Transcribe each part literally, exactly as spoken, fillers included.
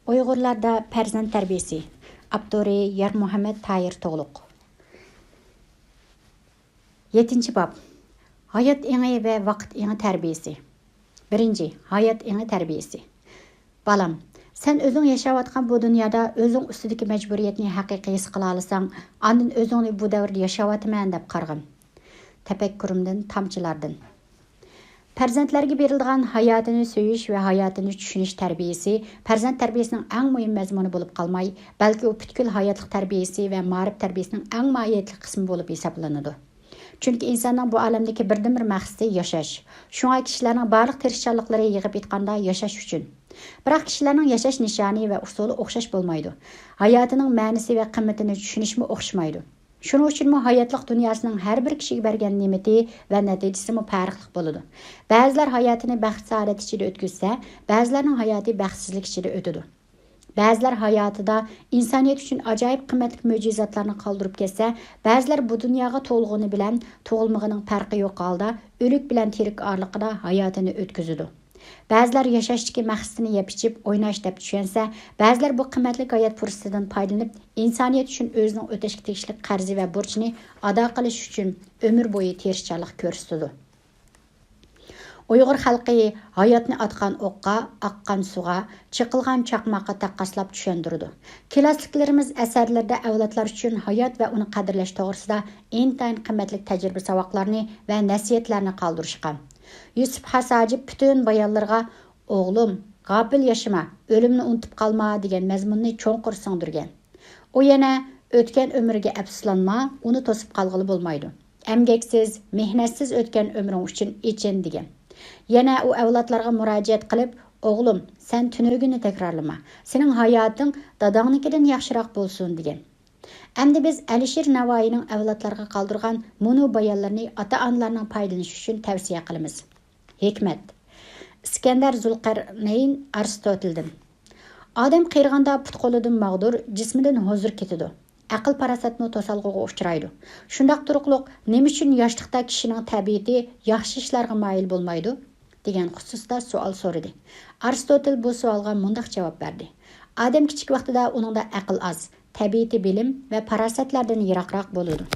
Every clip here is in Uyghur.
ئۇيغۇرلاردا پەرزەنت تەربىيىسى. ئاپتورى: يارمۇھەممەت تاھىر تۇغلۇق. يەتتىنچى باب. ھايات ئېڭى ۋە ۋاقىت ئېڭى تەربىيىسى. بىرىنچى، ھايات ئېڭى تەربىيىسى. بالام، سەن ئۆزۈڭ ياشاۋاتقان بۇ دۇنيادا ئۆزۈڭ ئۈستىدىكى مەجبۇرىيەتنى ھەقىقىي ھېس قىلالىساڭ، ئاندىن ئۆزۈڭنى بۇ دەۋردە ياشاۋاتىمەن دەپ قارىغىن. تەپەككۇرۇمدىن تامچىلاردىن. پەرزەنتلەرگە بېرىلىدىغان ھاياتىنى سۆيۈش ۋە ھاياتىنى چۈشىنىش تەربىيىسى پەرزەنت تەربىيىسىنىڭ ئەڭ مۇھىم مەزمۇنى بولۇپ قالماي، بەلكى ئۇ پۈتكۈل ھاياتلىق تەربىيىسى ۋە مائارىپ تەربىيىسىنىڭ ئەڭ ماھىيەتلىك قىسمى بولۇپ ھېسابلىنىدۇ. چۈنكى ئىنساننىڭ بۇ ئالەمدىكى بىردىنبىر مەقسىتى ياشاش. شۇڭا كىشىلەرنىڭ بارلىق تىرىشچانلىقلىرى يىغىپ ئېيتقاندا ياشاش ئۈچۈن. بىراق كىشىلەرنىڭ ياشاش نىشانى ۋە ئۇسۇلى ئوخشاش بولمايدۇ. ھاياتىنىڭ مەنىسى ۋە قىممىتىنى چۈشىنىشمۇ ئوخشىمايدۇ. شۇنىڭ ئۈچۈنمۇ ھاياتلىق دۇنياسىنىڭ ھەر بىر كىشىگە بەرگەن نېمىتى ۋە نەتىجىسىمۇ پەرقلىق بولىدۇ. بەزىلەر ھاياتىنى بەخت-سائادەت ئىچىدە ئۆتكۈزسە، بەزىلەرنىڭ ھاياتى بەختسىزلىك ئىچىدە ئۆتىدۇ. بەزىلەر ھاياتىدا ئىنسانىيەت ئۈچۈن ئاجايىپ قىممەتلىك مۆجىزاتلارنى قالدۇرۇپ كەتسە، بەزىلەر بۇ دۇنياغا تۇغۇلغىنى بىلەن تۇغۇلمىغىنىڭ پەرقى يوق ھالدا ئۆلۈك بىلەن تىرىك ئارىلىقىدا ھاياتىنى ئۆتكۈزىدۇ. بەزىلەر ياشاشتىكى مەقسىتىنى يەپ ئىچىپ ئويناش دەپ چۈشەنسە، بەزىلەر بۇ قىممەتلىك ھايات پۇرسىتىدىن پايدىلىنىپ، ئىنسانىيەت ئۈچۈن ئۆزىنىڭ ئۆتەشكە تېگىشلىك قەرزى ۋە بۇرچىنى ئادا قىلىش ئۈچۈن ئۆمۈر بويى تىرىشچانلىق كۆرسىتىدۇ. ئۇيغۇر خەلقى ھاياتنى ئاتقان ئوققا، ئاققان سۇغا، چېقىلغان چاقماققا تەققاسلاپ چۈشەندۈرىدۇ. كىلاسسىكلىرىمىز ئەسەرلىرىدە ئەۋلادلار ئۈچۈن ھايات ۋە ئۇنى قەدىرلەش توغرىسىدا ئىنتايىن قىممەتلىك تەجرىبە ساۋاقلارنى ۋە نەسىھەتلەرنى قالدۇرۇشقان. يۈسۈپ خاس ھاجىپ پۈتۈن بايانلىرىغا «ئوغلۇم، غاپىل ياشىما، ئۆلۈمنى ئۇنتۇپ قالما» دېگەن مەزمۇننى چوڭقۇر سىڭدۈرگەن. ئۇ يەنە «ئۆتكەن ئۆمۈرگە ئەپسۇسلانما، ئۇنى توسۇپ قالغىلى بولمايدۇ. ئەمگەكسىز، مېھنەتسىز ئۆتكەن ئۆمرۈڭ ئۈچۈن ئېچىن» دېگەن. يەنە ئۇ ئەۋلادلارغا مۇراجىئەت قىلىپ، «ئوغلۇم، سەن تۈنۈگۈننى تەكرارلىما. سېنىڭ ھاياتىڭ داداڭنىڭكىدىن ياخشىراق بولسۇن» دېگەن. ئەمدى بىز ئەلىشىر نەۋائىينىڭ ئەۋلادلارغا قالدۇرغان مۇنۇ بايانلىرىنى ئاتا-ئانىلارنىڭ پايدىلىنىشى ئۈچۈن تەۋسىيە قىلىمىز. ھېكمەت. ئىسكەندەر زۇلقەرنەين ئارستوتىلدىن. ئادەم قېرىغاندا پۇت-قولىدىن ماغدۇر، جىسمىدىن ھۇزۇر كېتىدۇ. ئەقىل-پاراسەتمۇ توسالغۇغا ئۇچرايدۇ. شۇنداق تۇرۇقلۇق، نېمە ئۈچۈن ياشلىقتا كىشىنىڭ تەبىئىتى ياخشى ئىشلارغا مايىل بولمايدۇ؟ دېگەن خۇسۇستا سوئال سورىدى. ئارستوتىل بۇ سوئالغا مۇنداق جاۋاب بەردى: ئادەم كىچىك ۋاقتىدا ئۇنىڭدا ئەقىل ئاز، تەبىئىتى بىلىم ۋە پاراسەتلەردىن يىراقراق بولىدۇ.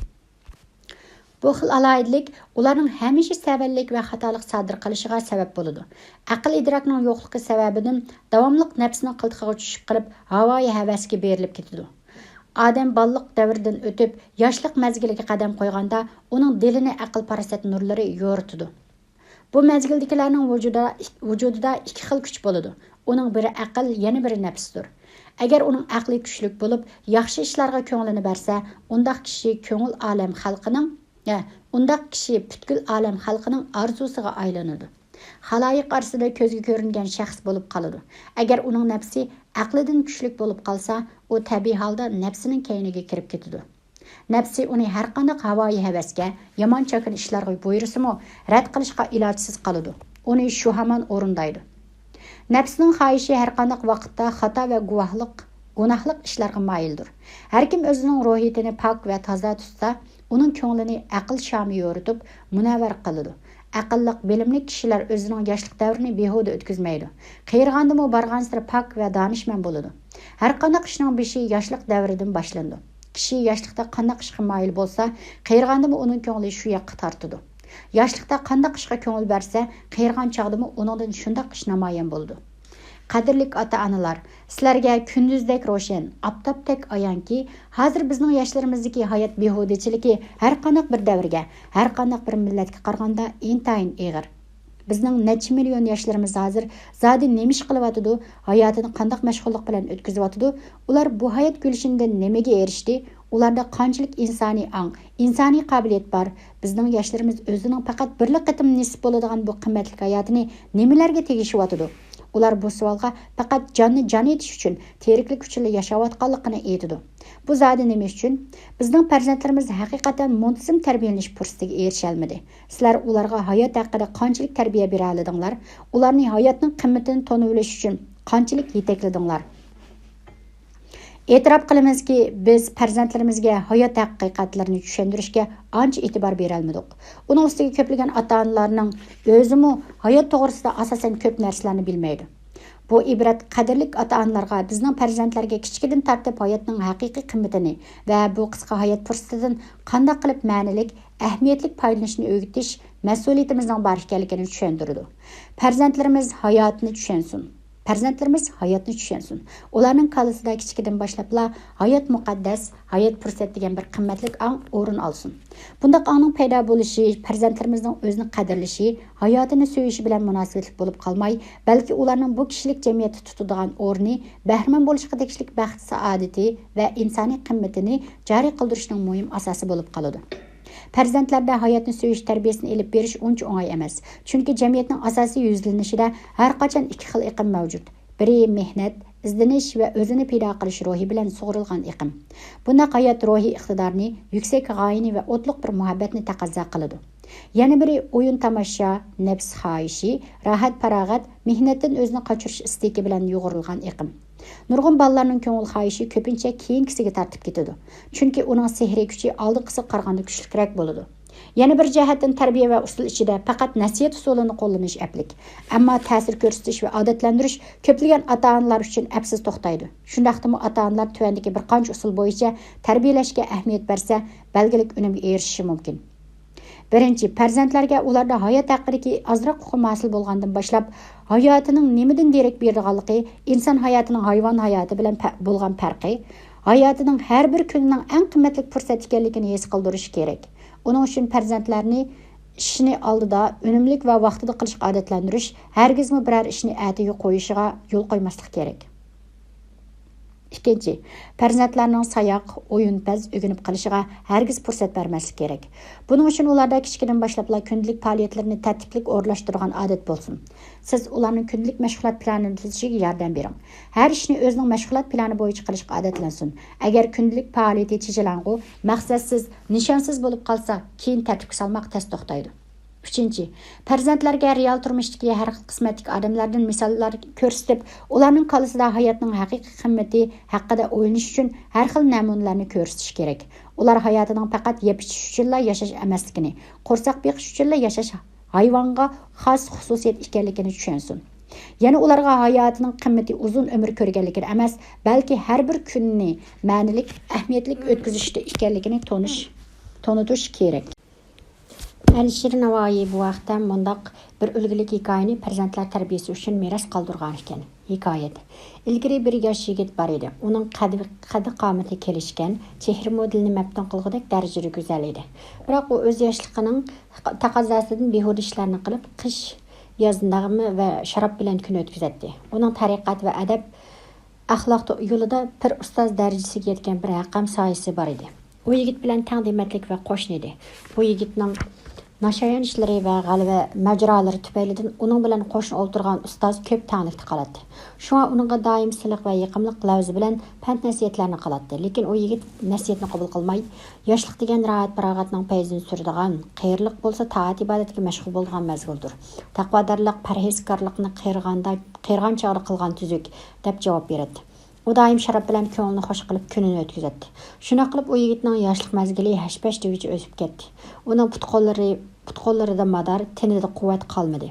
بۇ خىل ئالاھىدىلىك ئۇلارنىڭ ھەمىشە سەۋەنلىك ۋە خاتالىق سادىر قىلىشىغا سەۋەب بولىدۇ. ئەقىل-ئىدراكنىڭ يوقلۇقى سەۋەبىدىن داۋاملىق نەپسىنىڭ قىلتىقىغا چۈشۈپ قېلىپ، ھاۋايى ھەۋەسكە بېرىلىپ كېتىدۇ. ئادەم بالىلىق دەۋرىدىن ئۆتۈپ، ياشلىق مەزگىلىگە قەدەم قويغاندا، ئۇنىڭ دىلىنى ئەقىل-پاراسەت نۇرلىرى يورۇتىدۇ. بۇ مەزگىلدىكىلەرنىڭ ۋۇجۇدىدا، ۋۇجۇدىدا ئىككى خىل كۈچ بولىدۇ. ئۇنىڭ بىرى ئەقىل، يەنە بىرى نەپستۇر. ئەگەر ئۇنىڭ ئەقلى كۈچلۈك بولۇپ، ياخشى ئىشلارغا كۆڭلىنى بەرسە، ئۇنداق كىشى كۆڭۈل ئالەم خەلقىنىڭ، ئە، ئۇنداق كىشى پۈتكۈل ئالەم خەلقىنىڭ ئارزۇسىغا ئايلىنىدۇ. خالايىق ئارىسىدا كۆزگە كۆرۈنگەن شەخس بولۇپ قالىدۇ. ئەگەر ئۇنىڭ نەپسى ئەقلىدىن كۈچلۈك بولۇپ قالسا، ئۇ تەبىئىي ھالدا نەپسىنىڭ كەينىگە كىرىپ كېتىدۇ. نەپسى ئۇنى ھەرقانداق ھاۋايى ھەۋەسكە، يامان چاكىنا ئىشلارغا بۇيرۇسىمۇ، رەت قىلىشقا ئىلاجسىز قالىدۇ. ئۇنى شۇ ھامان ئورۇندايدۇ. نەپسىنىڭ خاھىشى ھەرقانداق ۋاقىتتا خاتا ۋە گۇۋاھلىق، گۇناھلىق ئىشلارغا مايىلدۇر. ھەركىم ئۆزىنىڭ روھىيىتىنى پاك ۋە تازا تۇتسا، ئۇنىڭ كۆڭلىنى ئەقىل شامى يورۇتۇپ، مۇنەۋۋەر قىلىدۇ. ئەقىللىق، بىلىملىك كىشىلەر ئۆزىنىڭ ياشلىق دەۋرىنى بىھۇدە ئۆتكۈزمەيدۇ. قېرىغاندىمۇ بارغانسېرى پاك ۋە دانىشمەن بولىدۇ. ھەرقانداق ئىشنىڭ بېشى ياشلىق دەۋرىدىن باشلىنىدۇ. كىشى ياشلىقتا قانداق ئىشقا مايىل بولسا، قېرىغاندىمۇ ئۇنىڭ كۆڭلى شۇ ياققا تارتىدۇ. ياشلىقتا قانداق ئىشقا كۆڭۈل بەرسە، قېرىغان چاغدىمۇ ئۇنىڭدىن شۇنداق ئىش نامايان بولىدۇ. قەدىرلىك ئاتا-ئانىلار، سىلەرگە كۈندۈزدەك روشەن، ئاپتاپتەك ئايانكى، ھازىر بىزنىڭ ياشلىرىمىزدىكى ھايات بىھۇدىچىلىكى ھەرقانداق بىر دەۋرگە، ھەرقانداق بىر مىللەتكە قارىغاندا ئىنتايىن ئېغىر. بىزنىڭ نەچچە مىليون ياشلىرىمىز ھازىر زادى نېمە ئىش قىلىۋاتىدۇ، ھاياتىنى قانداق مەشغۇللۇق بىلەن ئۆتكۈزۈۋاتىدۇ، ئۇلار بۇ ھايات گۈلشىنىدىن نېمىگە ئېرىشتى، ئۇلاردا قانچىلىك ئىنسانىي ئاڭ، ئىنسانىي قابىلىيەت بار؟ بىزنىڭ ياشلىرىمىز ئۆزىنىڭ پەقەت بىرلا قېتىم نېسىپ بولىدىغان بۇ قىممەتلىك ھاياتىنى نېمىلەرگە تېگىشىۋاتىدۇ؟ ئۇلار بۇ سوئالغا پەقەت جاننى جان ئېتىش ئۈچۈن، تىرىكلىك ئۈچۈنلا ياشاۋاتقانلىقىنى ئېيتىدۇ. بۇ زادى نېمە ئۈچۈن؟ بىزنىڭ پەرزەنتلىرىمىز ھەقىقەتەن مۇنتىزىم تەربىيەلىنىش پۇرسىتىگە ئېرىشەلمىدى. سىلەر ئۇلارغا ھايات ھەققىدە قانچىلىك تەربىيە بېرەلىدىڭلار؟ ئۇلارنى ھاياتنىڭ قىممىتىنى تونۇۋېلىش ئۈچۈن قانچىلىك يېتەكلىدىڭلار؟ ئېتىراپ قىلىمىزكى، بىز پەرزەنتلىرىمىزگە ھايات ھەقىقەتلىرىنى چۈشەندۈرۈشكە ئانچە ئېتىبار بېرەلمىدۇق. ئۇنىڭ ئۈستىگە كۆپلىگەن ئاتا-ئانىلارنىڭ ئۆزىمۇ ھايات توغرىسىدا ئاساسەن كۆپ نەرسىلەرنى بىلمەيدۇ. بۇ ئىبرەت قەدىرلىك ئاتا-ئانىلارغا بىزنىڭ پەرزەنتلەرگە كىچىكىدىن تارتىپ ھاياتنىڭ ھەقىقىي قىممىتىنى ۋە بۇ قىسقا ھايات پۇرسىتىدىن قانداق قىلىپ مەنىلىك، ئەھمىيەتلىك پايدىلىنىشنى ئۆگىتىش مەسئۇلىيىتىمىزنىڭ بار ئىكەنلىكىنى چۈشەندۈرىدۇ. پەرزەنتلىرىمىز ھاياتنى چۈشەنسۇن. پەرزەنتلىرىمىز ھاياتنى چۈشەنسۇن. ئۇلارنىڭ كاللىسىدا كىچىكىدىن باشلاپلا ھايات مۇقەددەس، ھايات پۇرسەت دېگەن بىر قىممەتلىك ئاڭ ئورۇن ئالسۇن. بۇنداق ئاڭنىڭ پەيدا بولۇشى پەرزەنتلىرىمىزنىڭ ئۆزىنى قەدىرلىشى، ھاياتىنى سۆيۈشى بىلەن مۇناسىۋەتلىك بولۇپ قالماي، بەلكى ئۇلارنىڭ بۇ كىشىلىك جەمئىيەتتە تۇتىدىغان ئورنى، بەھرىمەن بولۇشقا تېگىشلىك بەخت-سائادىتى ۋە ئىنسانىي قىممىتىنى جارى قىلدۇرۇشنىڭ مۇھىم ئاساسى بولۇپ قالىدۇ. پەرزەنتلەردە ھاياتنى سۆيۈش تەربىيەسىنى ئېلىپ بېرىش ئۇنچە ئوڭاي ئەمەس. چۈنكى جەمئىيەتنىڭ ئاساسىي يۈزلىنىشىدە ھەر قاچان ئىككى خىل ئېقىم مەۋجۇت. بىرى مېھنەت، ئىزدىنىش ۋە ئۆزىنى پىدا قىلىش روھى بىلەن سۇغۇرۇلغان ئېقىم. بۇنداق ھايات روھىي ئىقتىدارنى، يۈكسەك غايىنى ۋە ئوتلۇق بىر مۇھەببەتنى تەقەززا قىلىدۇ. يەنە بىرى ئويۇن-تاماشا، نەپس خاھىشى، راھەت-پاراغەت، مېھنەتتىن ئۆزىنى قاچۇرۇش ئىستىكى بىلەن يۇغۇرۇلغان ئېقىم. نۇرغۇن بالىلارنىڭ كۆڭۈل خاھىشى كۆپىنچە كېيىنكىسىگە تارتىپ كېتىدۇ. چۈنكى ئۇنىڭ سېھرىي كۈچى ئالدىنقىسىغا قارىغاندا كۈچلۈكرەك بولىدۇ. يەنە بىر جەھەتتىن تەربىيە ۋە ئۇسۇل ئىچىدە پەقەت نەسىھەت ئۇسۇلىنى قوللىنىش ئەپلىك. ئەمما تەسىر كۆرسىتىش ۋە ئادەتلەندۈرۈش كۆپلىگەن ئاتا-ئانىلار ئۈچۈن ئەپسىز توختايدۇ. شۇنداقتىمۇ ئاتا-ئانىلار تۆۋەندىكى بىر قانچە ئۇسۇل بويىچە تەربىيەلەشكە ئەھمىيەت بەرسە، بەلگىلىك ئۈنۈمگە ئېرىشىشى مۇمكىن. بىرىنچى، پەرزەنتلەرگە ئۇلاردا ھايات ھەققىدىكى ئازراق ئۇقۇم ھاسىل بولغاندىن باشلاپ، ھاياتىنىڭ نېمىدىن دېرەك بېرىدىغانلىقى، ئىنسان ھاياتىنىڭ ھايۋان ھاياتى بىلەن پە-، بولغان پەرقى، ھاياتىنىڭ ھەر بىر كۈنىنىڭ ئەڭ قىممەتلىك پۇرسەت ئىكەنلىكىنى ھېس قىلدۇرۇش كېرەك. ئۇنىڭ ئۈچۈن پەرزەنتلەرنى ئىشنى ئالدىدا، ئۈنۈملۈك ۋە ۋاقتىدا قىلىشقا ئادەتلەندۈرۈش، ھەرگىزمۇ بىرەر ئىشنى ئەتىگە قويۇشىغا يول قويماسلىق كېرەك. ئىككىنچى، پەرزەنتلەرنىڭ ساياق، ئويۇنپەز ئۆگىنىپ قېلىشىغا ھەرگىز پۇرسەت بەرمەسلىك كېرەك. بۇنىڭ ئۈچۈن ئۇلاردا كىچىكىدىن باشلاپلا كۈندىلىك پائالىيەتلىرىنى تەرتىپلىك ئورۇنلاشتۇرىدىغان ئادەت بولسۇن. سىز ئۇلارنىڭ كۈندىلىك مەشغۇلات پىلانىنى تۈزۈشىگە ياردەم بېرىڭ. ھەر ئىشنى ئۆزىنىڭ مەشغۇلات پىلانى بويىچە قىلىشقا ئادەتلەنسۇن. ئەگەر كۈندىلىك پائالىيىتى چىجىلاڭغۇ، مەقسەتسىز، نىشانسىز بولۇپ قالسا، كېيىن تەرتىپكە سالماق تەس توختايدۇ. ئۈچىنچى، پەرزەنتلەرگە رېئال تۇرمۇشتىكى ھەر خىل قىسمەتتىكى ئادەملەردىن مىساللار كۆرسىتىپ، ئۇلارنىڭ كاللىسىدا ھاياتنىڭ ھەقىقىي قىممىتى ھەققىدە ئويلىنىش ئۈچۈن ھەر خىل نەمۇنىلەرنى كۆرسىتىش كېرەك. ئۇلار ھاياتىنىڭ پەقەت يەپ ئىچىش ئۈچۈنلا ياشاش ئەمەسلىكىنى، قورساق بېقىش ئۈچۈنلا ياشاش ھايۋانغا خاس خۇسۇسىيەت ئىكەنلىكىنى چۈشەنسۇن. يەنە ئۇلارغا ھاياتىنىڭ قىممىتى ئۇزۇن ئۆمۈر كۆرگەنلىكىدە ئەمەس، بەلكى ھەر بىر كۈننى مەنىلىك، ئەھمىيەتلىك ئۆتكۈزۈشتە ئىكەنلىكىنى تونۇش، تونۇتۇش كېرەك. ئەلىشىر ناۋايى بۇ ھەقتە مۇنداق بىر ئۈلگىلىك ھېكايىنى پەرزەنتلەر تەربىيەسى ئۈچۈن مىراس قالدۇرغان ئىكەن. ھېكايەت. ئىلگىرى بىر ياش يىگىت بار ئىدى. ئۇنىڭ قەدى، قەددى-قامىتى كېلىشكەن، چېھرە مودېلىنى مەپتۇن قىلغۇدەك دەرىجىدە گۈزەل ئىدى. بىراق ئۇ ئۆز ياشلىقىنىڭ تەقەززاسىدىن بىھۇدە ئىشلارنى قىلىپ، قىش، ياز نەغمە ۋە شاراب بىلەن كۈن ئۆتكۈزەتتى. ئۇنىڭ تەرىقەت ۋە ئەدەپ ئەخلاق يولىدا پىر ئۇستاز دەرىجىسىگە يەتكەن بىر ھەق ھەمسايىسى بار ئىدى. ئۇ يىگىت بىلەن تەڭ دېمەتلىك ۋە قوشنا ئىدى. بۇ يىگىتنىڭ ناشايان ئىشلىرى ۋە غەلۋە ماجىرالىرى تۈپەيلىدىن ئۇنىڭ بىلەن قوشنا ئولتۇرغان ئۇستاز كۆپ تەڭلىكتە قالاتتى. شۇڭا ئۇنىڭغا دائىم سىلىق ۋە يېقىملىق لەۋزى بىلەن پەند-نەسىھەتلەرنى قىلاتتى. لېكىن ئۇ يىگىت نەسىھەتنى قوبۇل قىلماي، ياشلىق دېگەن راھەت-پاراغەتنىڭ پەيزىنى سۈرىدىغان، قېرىلىق بولسا تائەت-ئىبادەتكە مەشغۇل بولىدىغان مەزگىلدۇر. تەقۋادارلىق، پەرھىزكارلىقنى قېرىغاندا، قېرىغان چاغدا قىلغان تۈزۈك، دەپ جاۋاب بېرەتتى. ئۇ دائىم شاراب بىلەن كۆڭلىنى خوش قىلىپ كۈنىنى ئۆتكۈزەتتى. شۇنداق قىلىپ ئۇ يىگىتنىڭ ياشلىق مەزگىلى ھەش-پەش دېگۈچە ئۆتۈپ كەتتى. ئۇنىڭ پۇت-قوللىرى، پۇت-قوللىرىدا مادار، تېنىدا قۇۋۋەت قالمىدى.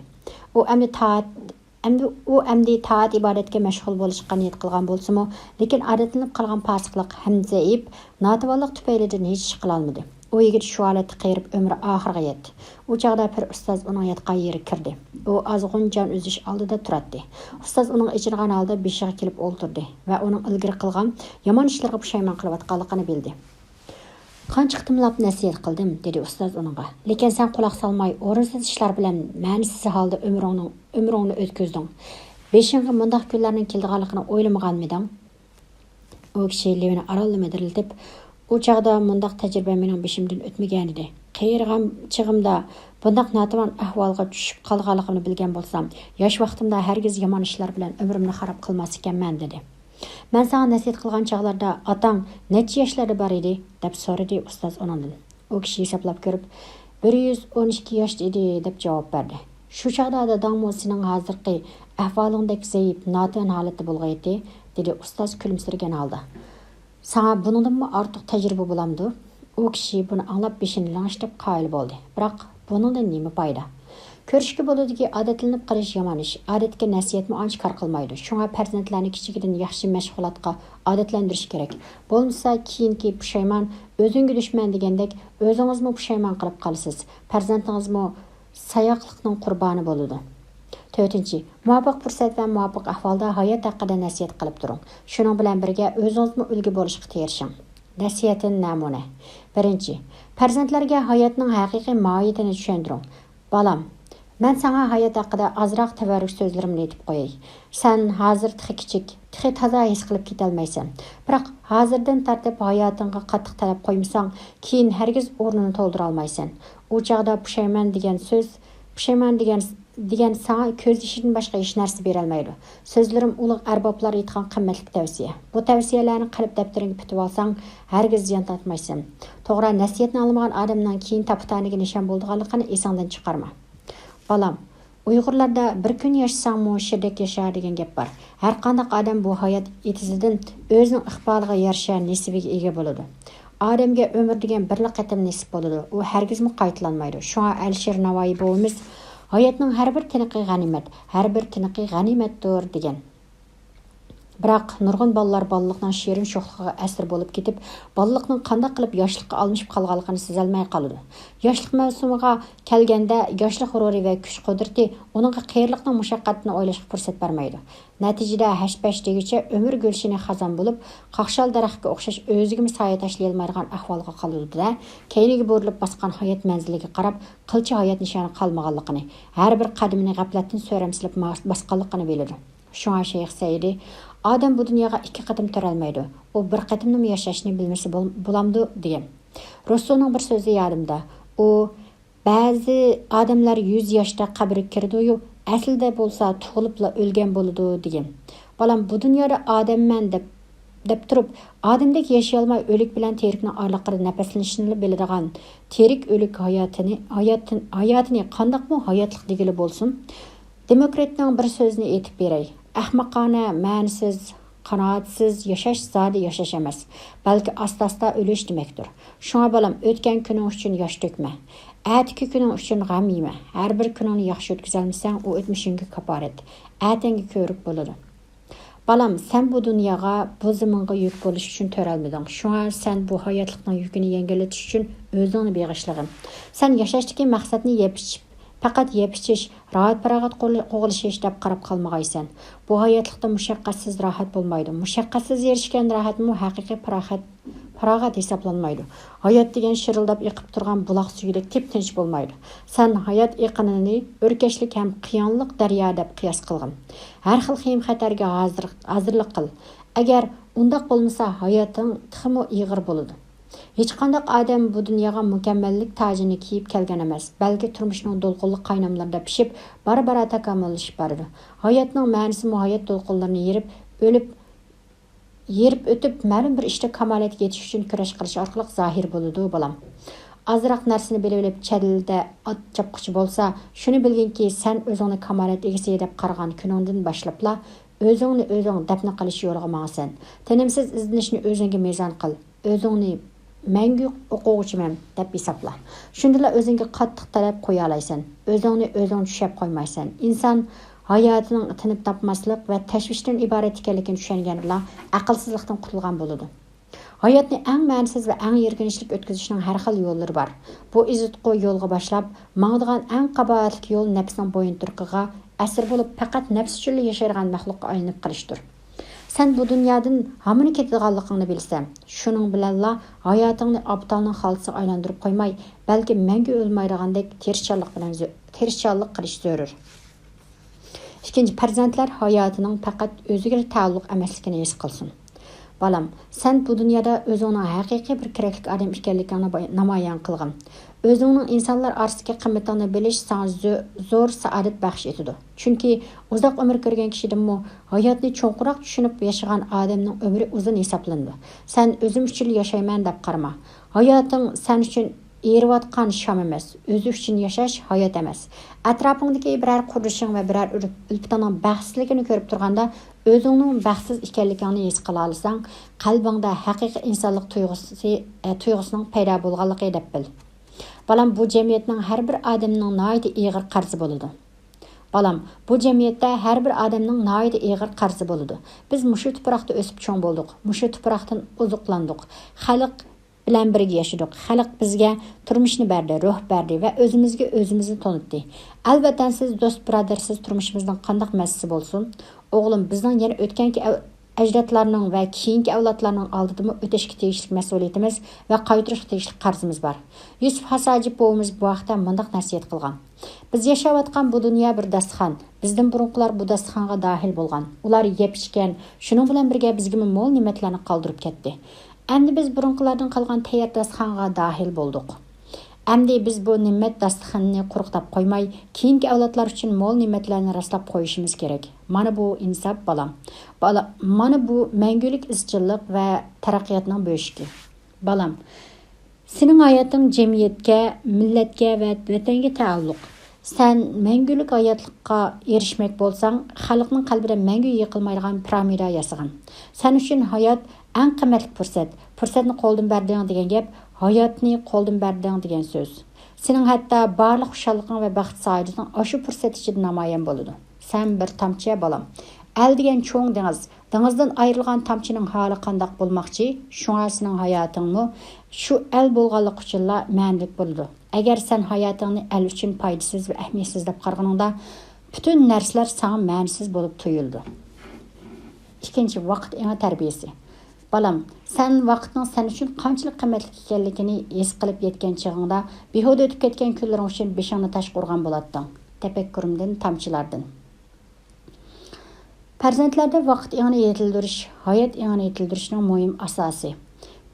ئۇ ئەمدى تائەت، ئەمدى، ئۇ ئەمدى تائەت-ئىبادەتكە مەشغۇل بولۇشقا نىيەت قىلغان بولسىمۇ، لېكىن ئادەتلىنىپ قالغان پاسىقلىق ھەم زەئىپ، ناتىۋانلىق تۈپەيلىدىن ھېچ ئىش قىلالمىدى. ئۇ يىگىت شۇ ھالەتتە قېرىپ ئۆمرى ئاخىرىغا يەتتى. ئۇ چاغدا پىر ئۇستاز ئۇنىڭ ياتقان يېرىگە كىردى. ئۇ ئازغۇن جان ئۈزۈش ئالدىدا تۇراتتى. ئۇستاز ئۇنىڭغا ئېچىنغان ھالدا بېشىغا كېلىپ ئولتۇردى ۋە ئۇنىڭ ئىلگىرى قىلغان يامان ئىشلىرىغا پۇشايمان قىلىۋاتقانلىقىنى بىلدى. قانچە قېتىملاپ نەسىھەت قىلدىم، دېدى ئۇستاز ئۇنىڭغا. لېكىن سەن قۇلاق سالماي، ئورۇنسىز ئىشلار بىلەن مەنىسىز ھالدا ئۆمرۈڭنىڭ، ئۆمرۈڭنى ئۆتكۈزدۈڭ. بېشىڭغا مۇنداق كۈنلەرنىڭ كېلىدىغانلىقىنى ئويلىمىغانمىدىڭ؟ ئۇ كىشى لېۋىنى ئارانلا مىدىرلىتىپ، ئۇ چاغدا مۇنداق تەجرىبە مېنىڭ بېشىمدىن ئۆتمىگەنىدى. قېرىغان چېغىمدا بۇنداق ناتىۋان ئەھۋالغا چۈشۈپ قالغانلىقىمنى بىلگەن بولسام، ياش ۋاقتىمدا ھەرگىز يامان ئىشلار بىلەن ئۆمرۈمنى خاراب قىلماس ئىكەنمەن، دېدى. مەن ساڭا نەسىھەت قىلغان چاغلاردا ئاتاڭ نەچچە ياشلاردا بار ئىدى؟ دەپ سورىدى ئۇستاز ئۇنىڭدىن. ئۇ كىشى ھېسابلاپ كۆرۈپ، بىر يۈز ئون ئىككى ياشتا ئىدى، دەپ جاۋاب بەردى. شۇ چاغدا داداڭمۇ سېنىڭ ھازىرقى ئەھۋالىڭدەك زەئىپ، ناتىۋان ھالەتتە بولغىيتتى، دېدى ئۇستاز كۈلۈمسىرىگەن ھالدا. ساڭا بۇنىڭدىنمۇ ئارتۇق تەجرىبە بولامدۇ؟ ئۇ كىشى بۇنى ئاڭلاپ بېشىنى لىڭشىتىپ قايىل بولدى. بىراق بۇنىڭدىن نېمە پايدا؟ كۆرۈشكە بولىدۇكى، ئادەتلىنىپ قېلىش يامان ئىش. ئادەتتىكى نەسىھەتمۇ ئانچە كار قىلمايدۇ. شۇڭا پەرزەنتلەرنى كىچىكىدىن ياخشى مەشغۇلاتقا ئادەتلەندۈرۈش كېرەك. بولمىسا كېيىنكى پۇشايمان ئۆزۈڭگە دۈشمەن دېگەندەك، ئۆزىڭىزمۇ پۇشايمان قىلىپ قالىسىز. پەرزەنتىڭىزمۇ ساياقلىقنىڭ قۇربانى بولىدۇ. تۆتىنچى، مۇۋاپىق پۇرسەت ۋە مۇۋاپىق ئەھۋالدا ھايات ھەققىدە نەسىھەت قىلىپ تۇرۇڭ. شۇنىڭ بىلەن بىرگە، ئۆزىڭىزمۇ ئۈلگە بولۇشقا تىرىشىڭ. نەسىھەتتىن نەمۇنە. بىرىنچى، پەرزەنتلەرگە ھاياتنىڭ ھەقىقىي ماھىيىتىنى چۈشەندۈرۈڭ. بالام، مەن ساڭا ھايات ھەققىدە ئازراق تەۋەررۈك سۆزلىرىمنى ئېيتىپ قوياي. سەن ھازىر تېخى كىچىك، تېخى تازا ھېس قىلىپ كېتەلمەيسەن. بىراق، ھازىردىن تارتىپ ھاياتىڭغا قاتتىق تەلەپ قويمىساڭ، كېيىن ھەرگىز ئورنىنى تولدۇرالمايسەن. ئۇ چاغدا پۇشايمان دېگەن سۆز، پۇشايمان دېگەن، دېگەن ساڭا كۆز يېشىدىن باشقا ھېچ نەرسە بېرەلمەيدۇ. سۆزلىرىم ئۇلۇغ ئەربابلار ئېيتقان قىممەتلىك تەۋسىيە. بۇ تەۋسىيەلەرنى قەلب دەپتىرىڭگە پۈتۈۋالساڭ، ھەرگىز زىيان تارتمايسەن. توغرا نەسىھەتنى ئاڭلىمىغان ئادەمنىڭ كېيىن تاپا-تەنىگە نىشان بولىدىغانلىقىنى ئېسىڭدىن چىقارما. بالام، ئۇيغۇرلاردا «بىر كۈن ياشىساڭمۇ شىردەك ياشا» دېگەن گەپ بار. ھەرقانداق ئادەم بۇ ھايات ئېتىزىدىن ئۆزىنىڭ ئىقبالىغا يارىشا نېسىۋىگە ئىگە بولىدۇ. ئادەمگە ئۆمۈر دېگەن بىرلا قېتىم نېسىپ بولىدۇ، ئۇ ھەرگىزمۇ قايتىلانمايدۇ. شۇڭا ئەلىشىر ناۋايى بوۋىمىز، «ھاياتنىڭ ھەر بىر تىنىقى غەنىيمەت، ھەر بىر تىنىقى غەنىيمەتتۇر» دېگەن. بىراق، نۇرغۇن بالىلار بالىلىقنىڭ شېرىن شوخلۇقىغا ئەسىر بولۇپ كېتىپ، بالىلىقنىڭ قانداق قىلىپ ياشلىققا ئالمىشىپ قالغانلىقىنى سېزەلمەي قالىدۇ. ياشلىق مەۋسۇمىغا كەلگەندە، ياشلىق غۇرۇرى ۋە كۈچ-قۇدرىتى ئۇنىڭغا قېرىلىقنىڭ مۇشەققەتىنى ئويلاشقا پۇرسەت بەرمەيدۇ. نەتىجىدە، ھەش-پەش دېگۈچە ئۆمۈر گۈلشىنى خازان بولۇپ، قاقشال دەرەخكە ئوخشاش ئۆزىگىمۇ سايە تاشلىيالمايدىغان ئەھۋالغا قالىدۇ-دە، كەينىگە بۇرۇلۇپ باسقان ھايات مەنزىلىگە قاراپ، قىلچە ھايات نىشانى قالمىغانلىقىنى، ھەر بىر قەدىمىنى غەپلەتتىن سۆرەمسىلەپ ما-، باسقانلىقىنى بىلىدۇ. شۇڭا شەيخ سەئىدى، «ئادەم بۇ دۇنياغا ئىككى قېتىم تۆرەلمەيدۇ، ئۇ بىر قېتىمنىمۇ ياشاشنى بىلمىسە بول-، بولامدۇ؟» دېگەن. روسسونىڭ بىر سۆزى يادىمدا. ئۇ، «بەزى ئادەملەر يۈز ياشتا قەبرىگە كىرىدۇ-يۇ، ئەسلىدە بولسا تۇغۇلۇپلا ئۆلگەن بولىدۇ» دېگەن. بالام، بۇ دۇنيادا ئادەممەن دەپ، دەپ تۇرۇپ، ئادەمدەك ياشىيالماي ئۆلۈك بىلەن تىرىكنىڭ ئارىلىقىدا نەپەسلىنىشنىلا بىلىدىغان تىرىك ئۆلۈك ھاياتىنى، ھاياتىن-، ھاياتىنى قانداقمۇ ھاياتلىق دېگىلى بولسۇن؟ دېموكرىتنىڭ بىر سۆزىنى ئېيتىپ بېرەي. ئەخمىقانە، مەنىسىز، قانائەتسىز ياشاش زادى ياشاش ئەمەس، بەلكى ئاستا-ئاستا ئۆلۈش دېمەكتۇر. شۇڭا بالام، ئۆتكەن كۈنۈڭ ئۈچۈن ياش تۆكمە. ئەتىكى كۈنۈڭ ئۈچۈن غەم يېمە. ھەر بىر كۈنۈڭنى ياخشى ئۆتكۈزەلمىسەڭ، ئۇ ئۆتمۈشۈڭگە كاپارەت. ئەتەڭگە كۆۋرۈك بولىدۇ. بالام، سەن بۇ دۇنياغا، بۇ زېمىنغا يۈك بولۇش ئۈچۈن تۆرەلمىدىڭ. شۇڭا سەن بۇ ھاياتلىقنىڭ يۈكىنى يەڭگىللىتىش ئۈچۈن ئۆزۈڭنى بېغىشلىغىن. سەن ياشاشتىكى مەقسەتنى يەپ ئىچىپ، پەقەت يەپ ئىچىش، راھەت-پاراغەت قوغل-، قوغلىشىش دەپ قاراپ قالمىغايسەن. بۇ ھاياتلىقتا مۇشەققەتسىز راھەت بولمايدۇ. مۇشەققەتسىز ئېرىشكەن راھەتمۇ ھەقىقىي پاراخەت-، پاراغەت ھېسابلانمايدۇ. ھايات دېگەن شىرىلداپ ئېقىپ تۇرغان بۇلاق سۈيىدەك تىپ-تىنچ بولمايدۇ. سەن ھايات ئېقىنىنى ئۆركەشلىك ھەم قىيانلىق دەريا دەپ قىياس قىلغىن. ھەر خىل خېيىم-خەتەرگە ھازىر-، ھازىرلىق قىل. ئەگەر ئۇنداق بولمىسا، ھاياتىڭ تېخىمۇ ئېغىر بولىدۇ. ھېچقانداق ئادەم بۇ دۇنياغا مۇكەممەللىك تاجىنى كىيىپ كەلگەن ئەمەس، بەلكى تۇرمۇشنىڭ دولقۇنلۇق قايناملىرىدا پىشىپ، بارا-بارا تاكامۇللىشىپ بارىدۇ. ھاياتنىڭ مەنىسىمۇ ھايات دولقۇنلىرىنى يېرىپ، ئۆلۈپ، يېرىپ ئۆتۈپ، مەلۇم بىر ئىشتا كامالەتكە يېتىش ئۈچۈن كۈرەش قىلىش ئارقىلىق زاھىر بولىدۇ، بالام. ئازراق نەرسىنى بىلىۋېلىپ، چەدىلىدە ئات چاپقۇچى بولسا، شۇنى بىلگىنكى، سەن ئۆزۈڭنى كامالەت ئىگىسى دەپ قارىغان كۈنۈڭدىن باشلاپلا، ئۆزۈڭنى ئۆزۈڭ دەپنە قىلىش يولىغا ماڭىسەن. تىنىمسىز ئىزدىنىشنى ئۆزۈڭگە مىزان قىل. ئۆزۈڭنى مەڭگۈ ئوقۇغۇچىمەن دەپ ھېسابلا. شۇندىلا ئۆزۈڭگە قاتتىق تەلەپ قويالايسەن. ئۆزۈڭنى ئۆزۈڭ چۈشەپ قويمايسەن. ئىنسان ھاياتىنىڭ تىنىپ تاپماسلىق ۋە تەشۋىشتىن ئىبارەت ئىكەنلىكىنى چۈشەنگەندىلا، ئەقىلسىزلىقتىن قۇتۇلغان بولىدۇ. ھاياتنى ئەڭ مەنىسىز ۋە ئەڭ يىرگىنچلىك ئۆتكۈزۈشنىڭ ھەر خىل يوللىرى بار. بۇ ئېزىتقۇ يولغا باشلاپ، ماڭىدىغان ئەڭ قاباھەتلىك يول نەپسىنىڭ بويۇنتۇرۇقىغا ئەسىر بولۇپ، پەقەت نەپسى ئۈچۈنلا ياشايدىغان مەخلۇققا ئايلىنىپ قېلىشتۇر. سەن بۇ دۇنيادىن ھامىنى كېتىدىغانلىقىڭنى بىلىسەن. شۇنىڭ بىلەنلا ھاياتىڭنى ئابدالنىڭ خالتىسىغا ئايلاندۇرۇپ قويماي، بەلكى مەڭگۈ ئۆلمەيدىغاندەك تىرىشچانلىق بىلەن زۆ-، تىرىشچانلىق قىلىش زۆرۈر. ئىككىنچى، پەرزەنتلەر ھاياتىنىڭ پەقەت ئۆزىگىلا تەئەللۇق ئەمەسلىكىنى ھېس قىلسۇن. بالام، سەن بۇ دۇنيادا ئۆزۈڭنىڭ ھەقىقىي بىر كېرەكلىك ئادەم ئىكەنلىكىڭنى باي-، نامايان قىلغىن. ئۆزۈڭنىڭ ئىنسانلار ئارىسىدىكى قىممىتىڭنى بىلىش ساڭا زۆ-، زور سائادەت بەخش ئېتىدۇ. چۈنكى ئۇزاق ئۆمۈر كۆرگەن كىشىدىنمۇ ھاياتنى چوڭقۇراق چۈشىنىپ ياشىغان ئادەمنىڭ ئۆمرى ئۇزۇن ھېسابلىنىدۇ. سەن ئۆزۈم ئۈچۈنلا ياشايمەن دەپ قارىما. ھاياتىڭ سەن ئۈچۈن ئېرىۋاتقان شام ئەمەس، ئۆزى ئۈچۈن ياشاش ھايات ئەمەس. ئەتراپىڭدىكى بىرەر قۇرلىشىڭ ۋە بىرەر ئۈل-، ئۈلپىتىڭنىڭ بەختسىزلىكىنى كۆرۈپ تۇرغاندا، ئۆزۈڭنىڭ بەختسىز ئىكەنلىكىڭنى ھېس قىلالىساڭ، قەلبىڭدە ھەقىقىي ئىنسانلىق تۇيغۇسى، ئە، تۇيغۇسىنىڭ پەيدا بولغانلىقى دەپ بىل. بالام، بۇ جەمئىيەتنىڭ ھەر بىر ئادەمنىڭ ناھايىتى ئېغىر قەرزى بولىدۇ. بالام، بۇ جەمئىيەتتە ھەر بىر ئادەمنىڭ ناھايىتى ئېغىر قەرزى بولىدۇ. بىز مۇشۇ تۇپراقتا ئۆسۈپ چوڭ بولدۇق. مۇشۇ تۇپراقتىن ئوزۇقلاندۇق. خەلق بىلەن بىرگە ياشىدۇق. خەلق بىزگە تۇرمۇشنى بەردى، روھ بەردى ۋە ئۆزىمىزگە ئۆزىمىزنى تونۇتتى. ئەل ۋەتەنسىز، دوست بۇرادەرسىز تۇرمۇشىمىزنىڭ قانداق مەسىلىسى بولسۇن؟ ئوغلۇم، بىزنىڭ يەنە ئۆتكەنكى ئەۋ-، ئەجدادلارنىڭ ۋە كېيىنكى ئەۋلادلارنىڭ ئالدىدىمۇ ئۆتەشكە تېگىشلىك مەسئۇلىيىتىمىز ۋە قايتۇرۇشقا تېگىشلىك قەرزىمىز بار. يۈسۈپ خاس ھاجىپ بوۋىمىز بۇ ھەقتە مۇنداق نەسىھەت قىلغان: بىز ياشاۋاتقان بۇ دۇنيا بىر داستىخان. بىزدىن بۇرۇنقىلار بۇ داستىخانغا داھىل بولغان. ئۇلار يەپ ئىچكەن، شۇنىڭ بىلەن بىرگە بىزگىمۇ مول نېمەتلەرنى قالدۇرۇپ كەتتى. ئەمدى بىز بۇرۇنقىلاردىن قالغان تەييار داستىخانغا داھىل بولدۇق. ئەمدى بىز بۇ نېمەت داستىخىنىنى قۇرۇقداپ قويماي، كېيىنكى ئەۋلادلار ئۈچۈن مول نېمەتلەرنى راسلاپ قويۇشىمىز كېرەك. مانا بۇ ئىنساپ، بالام. بالا، مانا بۇ مەڭگۈلۈك ئىزچىللىق ۋە تەرەققىياتنىڭ بۆشۈكى. بالام، سېنىڭ ھاياتىڭ جەمئىيەتكە، مىللەتكە ۋە ۋەتەنگە تەئەللۇق. سەن مەڭگۈلۈك ھاياتلىققا ئېرىشمەك بولساڭ، خەلقنىڭ قەلبىدە مەڭگۈ يىقىلمايدىغان پىرامىدا ياسىغىن. سەن ئۈچۈن ھايات ئەڭ قىممەتلىك پۇرسەت. پۇرسەتنى قولدىن بەردىڭ دېگەن گەپ، ھاياتنى قولدىن بەردىڭ دېگەن سۆز. سېنىڭ ھەتتا بارلىق خۇشاللىقىڭ ۋە بەخت سائادىتىڭ ئاشۇ پۇرسەت ئىچىدە نامايان بولىدۇ. سەن بىر تامچە، بالام. ئەل دېگەن چوڭ دېڭىز. دېڭىزدىن ئايرىلغان تامچىنىڭ ھالى قانداق بولماقچى؟ شۇڭا سېنىڭ ھاياتىڭمۇ شۇ ئەل بولغانلىقى ئۈچۈنلا مەنىلىك بولىدۇ. ئەگەر سەن ھاياتىڭنى ئەل ئۈچۈن پايدىسىز ۋە ئەھمىيەتسىز دەپ قارىغىنىڭدا، پۈتۈن نەرسىلەر ساڭا مەنىسىز بولۇپ تۇيۇلىدۇ. ئىككىنچى، ۋاقىت ئېڭى تەربىيەسى. بالام، سەن ۋاقىتنىڭ سەن ئۈچۈن قانچىلىك قىممەتلىك ئىكەنلىكىنى ھېس قىلىپ يەتكەن چېغىڭدا، بىھۇدە ئۆتۈپ كەتكەن كۈنلىرىڭ ئۈچۈن بېشىڭنى تاشقا ئۇرغان بولاتتىڭ. تەپەككۇرۇمدىن، تامچىلاردىن. پەرزەنتلەردە ۋاقىت ئېڭىنى يېتىلدۈرۈش ھايات ئېڭىنى يېتىلدۈرۈشنىڭ مۇھىم ئاساسى.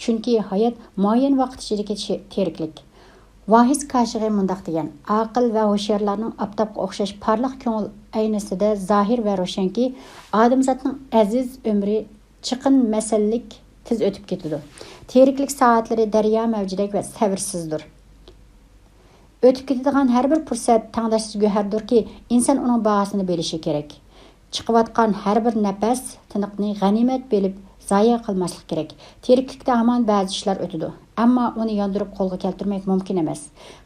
چۈنكى ھايات مۇئەييەن ۋاقىت ئىچىدىكى چى-، تىرىكلىك. ۋاھىس كاشىغى مۇنداق دېگەن: ئاقىل ۋە ھوشيارلارنىڭ ئاپتاپقا ئوخشاش پارلاق كۆڭۈل ئەينىسىدە زاھىر ۋە روشەنكى، ئادەمزاتنىڭ ئەزىز ئۆمرى چىقىن مەسەللىك تېز ئۆتۈپ كېتىدۇ. تىرىكلىك سائەتلىرى دەريا مەۋجىدەك ۋە سەۋرسىزدۇر. ئۆتۈپ كېتىدىغان ھەر بىر پۇرسەت تەڭداشسىز گۆھەردۇركى، ئىنسان ئۇنىڭ باھاسىنى بىلىشى كېرەك. چىقىۋاتقان ھەر بىر نەپەس، تىنىقنى غەنىيمەت بىلىپ، زايە قىلماسلىق كېرەك. تىرىكلىكتە ھامان بەزى ئىشلار ئۆتىدۇ، ئەمما ئۇنى ياندۇرۇپ قولغا كەلتۈرمەك مۇمكىن ئەمەس.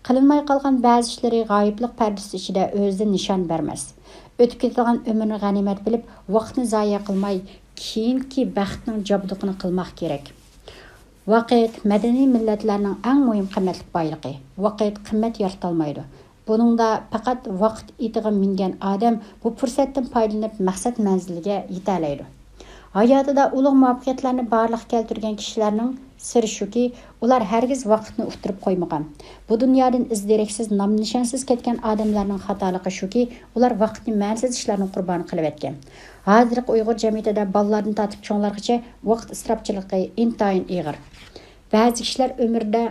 قىلىنماي قالغان بەزى ئىشلىرى غايىبلىق پەردىسى ئىچىدە ئۆزىدىن نىشان بەرمەس. ئۆتۈپ كېتىدىغان ئۆمۈرنى غەنىيمەت بىلىپ، ۋاقىتنى زايە قىلماي، كېيىنكى بەختنىڭ جابدۇقىنى قىلماق كېرەك. ۋاقىت مەدەنىي مىللەتلەرنىڭ ئەڭ مۇھىم قىممەتلىك بايلىقى. ۋاقىت قىممەت يارىتالمايدۇ. بۇنىڭدا پەقەت ۋاقىت ئېتىغا مىنگەن ئادەم بۇ پۇرسەتتىن پايدىلىنىپ مەقسەت مەنزىلىگە يېتەلەيدۇ. ھاياتىدا ئۇلۇغ مۇۋەپپەقىيەتلەرنى بارلىققا كەلتۈرگەن كىشىلەرنىڭ سىرى شۇكى، ئۇلار ھەرگىز ۋاقىتنى ئۇتتۇرۇپ قويمىغان. بۇ دۇنيادىن ئىز دېرەكسىز، نام نىشانسىز كەتكەن ئادەملەرنىڭ خاتالىقى شۇكى، ئۇلار ۋاقىتنى مەنىسىز ئىشلارنىڭ قۇربانى قىلىۋەتكەن. ھازىرقى ئۇيغۇر جەمئىيىتىدە بالىلاردىن تارتىپ چوڭلارغىچە ۋاقىت ئىسراپچىلىقى ئىنتايىن ئېغىر. بەزى كىشىلەر ئۆمرىدە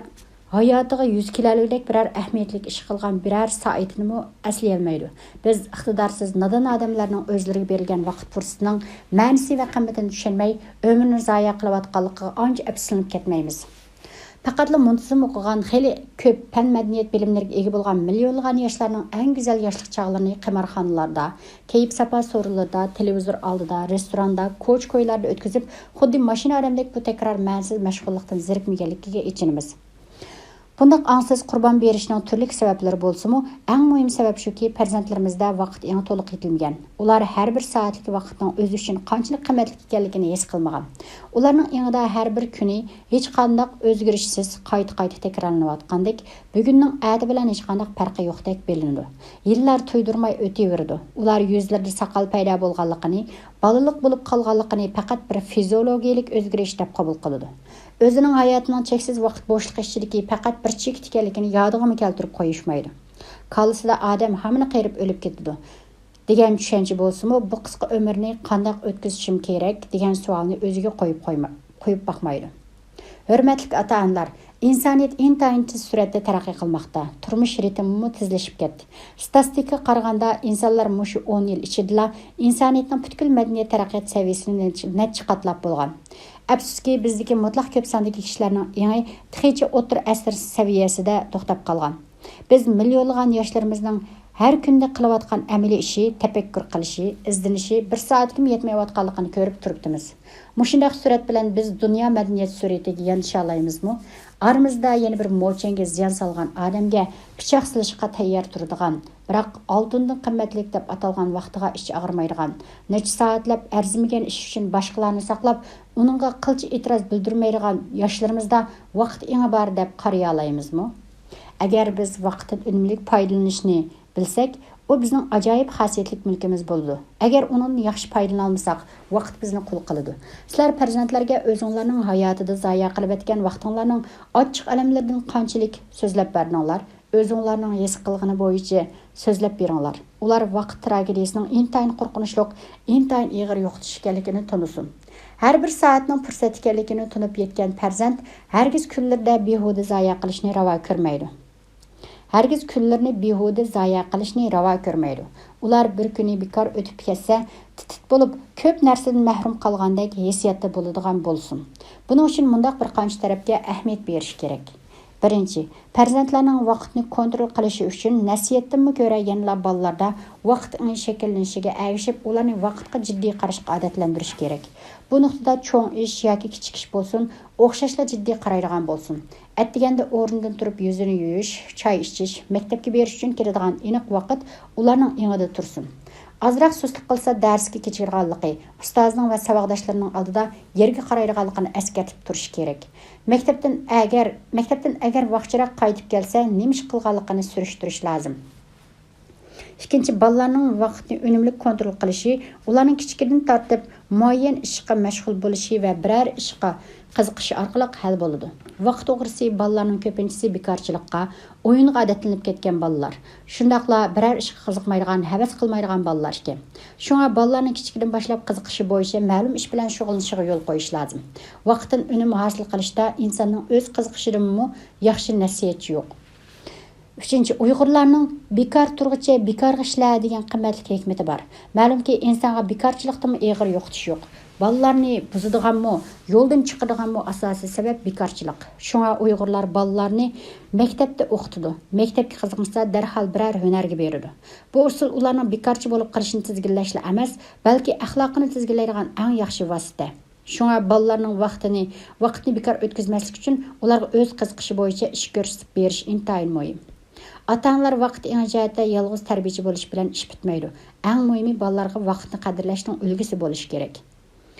ھاياتىغا يۈز كېلەلىگۈدەك بىرەر ئەھمىيەتلىك ئىش قىلغان بىرەر سائىتىنىمۇ ئەسلىيەلمەيدۇ. بىز ئىقتىدارسىز، نادان ئادەملەرنىڭ ئۆزلىرىگە بېرىلگەن ۋاقىت پۇرسىتىنىڭ مەنىسى ۋە قىممىتىنى چۈشەنمەي، ئۆمرىنى زايە قىلىۋاتقانلىقىغا ئانچە ئەپسۇسلىنىپ كەتمەيمىز. پەقەتلا مۇنتىزىم ئوقۇغان، خېلى كۆپ پەن مەدەنىيەت بىلىملىرىگە ئىگە بولغان مىليونلىغان ياشلارنىڭ ئەڭ گۈزەل ياشلىق چاغلىرىنى قىمارخانىلاردا، كەيپ-ساپا سورۇنلىرىدا، تېلېۋىزور ئالدىدا، رېستوراندا، كوچا-كويلاردا ئۆتكۈزۈپ، خۇددى ماشىنا ئادەمدەك بۇ تەكرار مەنىسىز مەشغۇللۇقتىن زېرىكمىگەنلىكىگە ئېچىنىمىز. بۇنداق ئاڭسىز قۇربان بېرىشنىڭ تۈرلۈك سەۋەبلىرى بولسىمۇ، ئەڭ مۇھىم سەۋەب شۇكى، پەرزەنتلىرىمىزدە ۋاقىت ئېڭى تولۇق يېتىلمىگەن. ئۇلار ھەر بىر سائەتلىك ۋاقىتنىڭ ئۆزى ئۈچۈن قانچىلىك قىممەتلىك ئىكەنلىكىنى ھېس قىلمىغان. ئۇلارنىڭ ئېڭىدا ھەر بىر كۈنى ھېچقانداق ئۆزگىرىشسىز قايتا-قايتا تەكرارلىنىۋاتقاندەك، بۈگۈننىڭ ئەتە بىلەن ھېچقانداق پەرقى يوقتەك بىلىنىدۇ. يىللار تۇيدۇرماي ئۆتۈۋېرىدۇ. ئۇلار يۈزلىرىدە ساقال پەيدا بولغانلىقىنى، بالىلىق بولۇپ قالغانلىقىنى پەقەت بىر فىزىئولوگىيەلىك ئۆزگىرىش دەپ قوبۇل قىلىدۇ. ئۆزىنىڭ ھاياتىنىڭ چەكسىز ۋاقىت بوشلۇقى ئىچىدىكى پەقەت بىر چېكىت ئىكەنلىكىنى يادىغىمۇ كەلتۈرۈپ قويۇشمايدۇ. كاللىسىدا ئادەم ھامىنى قېرىپ ئۆلۈپ كېتىدۇ دېگەن چۈشەنچە بولسىمۇ، بۇ قىسقا ئۆمۈرنى قانداق ئۆتكۈزۈشۈم كېرەك دېگەن سوئالنى ئۆزىگە قويۇپ قويما-، قويۇپ باقمايدۇ. ھۆرمەتلىك ئاتا-ئانىلار، ئىنسانىيەت ئىنتايىن تېز سۈرئەتتە تەرەققىي قىلماقتا، تۇرمۇش رىتىمىمۇ تېزلىشىپ كەتتى. ستاتىستىكىغا قارىغاندا، ئىنسانلار مۇشۇ ئون يىل ئىچىدىلا ئىنسانىيەتنىڭ پۈتكۈل مەدەنىيەت تەرەققىيات سەۋىيەسىنى نەچچە، نەچچە قاتلاپ بولغان. ئەپسۇسكى، بىزدىكى مۇتلەق كۆپ ساندىكى كىشىلەرنىڭ ئېڭى تېخىچە ئوتتۇرا ئەسىر سەۋىيەسىدە توختاپ قالغان. بىز مىليونلىغان ياشلىرىمىزنىڭ ھەر كۈندە قىلىۋاتقان ئەمەلىي ئىشى، تەپەككۇر قىلىشى، ئىزدىنىشى بىر سائەتكىمۇ يەتمەيۋاتقانلىقىنى كۆرۈپ تۇرۇپتىمىز. مۇشۇنداق سۈرئەت بىلەن بىز دۇنيا مەدەنىيەت سۈرئىتىگە يېتىشەلەيمىزمۇ؟ ئارىمىزدا يەنە بىر موچەنگە زىيان سالغان ئادەمگە پىچاق سېلىشقا تەييار تۇرىدىغان، بىراق ئالتۇندىن قىممەتلىك دەپ ئاتالغان ۋاقتىغا ئىچى ئاغرىمايدىغان، نەچچە سائەتلەپ ئەرزىمىگەن ئىش ئۈچۈن باشقىلارنى ساقلاپ، ئۇنىڭغا قىلچە ئېتىراز بىلدۈرمەيدىغان ياشلىرىمىزدا ۋاقىت ئېڭى بار دەپ قارىيالايمىزمۇ؟ ئەگەر بىز ۋاقىتتىن ئۈنۈملۈك پايدىلىنىشنى بىلسەك، ئۇ بىزنىڭ ئاجايىپ خاسىيەتلىك مۈلكىمىز بولىدۇ. ئەگەر ئۇنىڭدىن ياخشى پايدىلىنالمىساق، ۋاقىت بىزنى قۇل قىلىدۇ. سىلەر پەرزەنتلەرگە ئۆزۈڭلارنىڭ ھاياتىدا زايە قىلىۋەتكەن ۋاقتىڭلارنىڭ ئاچچىق ئەلەملىرىدىن قانچىلىك سۆزلەپ بەردىڭلار؟ ئۆزۈڭلارنىڭ ھېس قىلغىنى بويىچە سۆزلەپ بېرىڭلار. ئۇلار ۋاقىت تراگېدىيىسىنىڭ ئىنتايىن قورقۇنچلۇق، ئىنتايىن ئېغىر يوقىتىش ئىكەنلىكىنى تونۇسۇن. ھەر بىر سائەتنىڭ پۇرسەت ئىكەنلىكىنى تونۇپ يەتكەن پەرزەنت ھەرگىز كۈنلىرىدە بىھۇدە زايە قىلىشنى راۋا كۆرمەيدۇ. ھەرگىز كۈنلىرىنى بىھۇدە زايە قىلىشنى راۋا كۆرمەيدۇ. ئۇلار بىر كۈنى بىكار ئۆتۈپ كەتسە، تىت-تىت بولۇپ، كۆپ نەرسىدىن مەھرۇم قالغاندەك ھېسسىياتتا بولىدىغان بولسۇن. بۇنىڭ ئۈچۈن مۇنداق بىر قانچە تەرەپكە ئەھمىيەت بېرىش كېرەك. بىرىنچى، پەرزەنتلەرنىڭ ۋاقىتنى كونترول قىلىشى ئۈچۈن نەسىھەتتىنمۇ كۆرە يەنىلا بالىلاردا ۋاقىت ئېڭى شەكىللىنىشىگە ئەگىشىپ، ئۇلارنى ۋاقىتقا جىددىي قاراشقا ئادەتلەندۈرۈش كېرەك. بۇ نۇقتىدا چوڭ ئىش ياكى كىچىك ئىش بولسۇن، ئوخشاشلا جىددىي قارايدىغان بولسۇن. ئەتىگەندە ئورنىدىن تۇرۇپ يۈزىنى يۇيۇش، چاي ئىچىش، مەكتەپكە بېرىش ئۈچۈن كېتىدىغان ئېنىق ۋاقىت ئۇلارنىڭ ئېڭىدا تۇرسۇن. ئازراق سۇسلۇق قىلسا دەرسكە كېچىكىدىغانلىقى، ئۇستازىنىڭ ۋە ساۋاقداشلىرىنىڭ ئالدىدا يەرگە قارايدىغانلىقىنى ئەسكەرتىپ تۇرۇش كېرەك. مەكتەپتىن ئەگەر، مەكتەپتىن ئەگەر ۋاقچىراق قايتىپ كەلسە، نېمە ئىش قىلغانلىقىنى سۈرۈشتۈرۈش لازىم. ئىككىنچى، بالىلارنىڭ ۋاقىتنى ئۈنۈملۈك كونترول قىلىشى ئۇلارنىڭ كىچىكىدىن تارتىپ مۇئەييەن ئىشقا مەشغۇل بولۇشى ۋە بىرەر ئىشقا قىزىقىشى ئارقىلىق ھەل بولىدۇ. ۋاقىت ئوغرىسى بالىلارنىڭ كۆپىنچىسى بىكارچىلىققا، ئويۇنغا ئادەتلىنىپ كەتكەن بالىلار. شۇنداقلا بىرەر ئىشقا قىزىقمايدىغان، ھەۋەس قىلمايدىغان بالىلار ئىكەن. شۇڭا بالىلارنىڭ كىچىكىدىن باشلاپ قىزىقىشى بويىچە مەلۇم ئىش بىلەن شۇغۇللىنىشىغا يول قويۇش لازىم. ۋاقىتتىن ئۈنۈم ھاسىل قىلىشتا ئىنساننىڭ ئۆز قىزىقىشىدىنمۇ ياخشى نەسىھەتچى يوق. ئۈچىنچى، ئۇيغۇرلارنىڭ «بىكار تۇرغۇچە بىكارغا ئىشلە» دېگەن قىممەتلىك ھېكمىتى بار. مەلۇمكى، ئىنسانغا بىكارچىلىقتىنمۇ ئېغىر يوقىتىش يوق. بالىلارنى بۇزىدىغانمۇ، يولدىن چىقىرىدىغانمۇ ئاساسىي سەۋەب بىكارچىلىق. شۇڭا ئۇيغۇرلار بالىلارنى مەكتەپتە ئوقۇتىدۇ. مەكتەپكە قىزىقمىسا، دەرھال بىرەر ھۈنەرگە بېرىدۇ. بۇ ئۇسۇل ئۇلارنىڭ بىكارچى بولۇپ قېلىشىنى تىزگىنلەشلا ئەمەس، بەلكى ئەخلاقىنى تىزگىنلەيدىغان ئەڭ ياخشى ۋاسىتە. شۇڭا بالىلارنىڭ ۋاقتىنى، ۋاقىتنى بىكار ئۆتكۈزمەسلىك ئۈچۈن ئۇلارغا ئۆز قىزىقىشى بويىچە ئىش كۆرسىتىپ بېرىش ئىنتايىن مۇھىم. ئاتا-ئانىلار ۋاقىت ئېڭى جەھەتتە يالغۇز تەربىيەچى بولۇش بىلەن ئىش پۈتمەيدۇ. ئەڭ مۇھىمى، بالىلارغا ۋاقىتنى قەدىرلەشنىڭ ئۈلگىسى بولۇش كېرەك.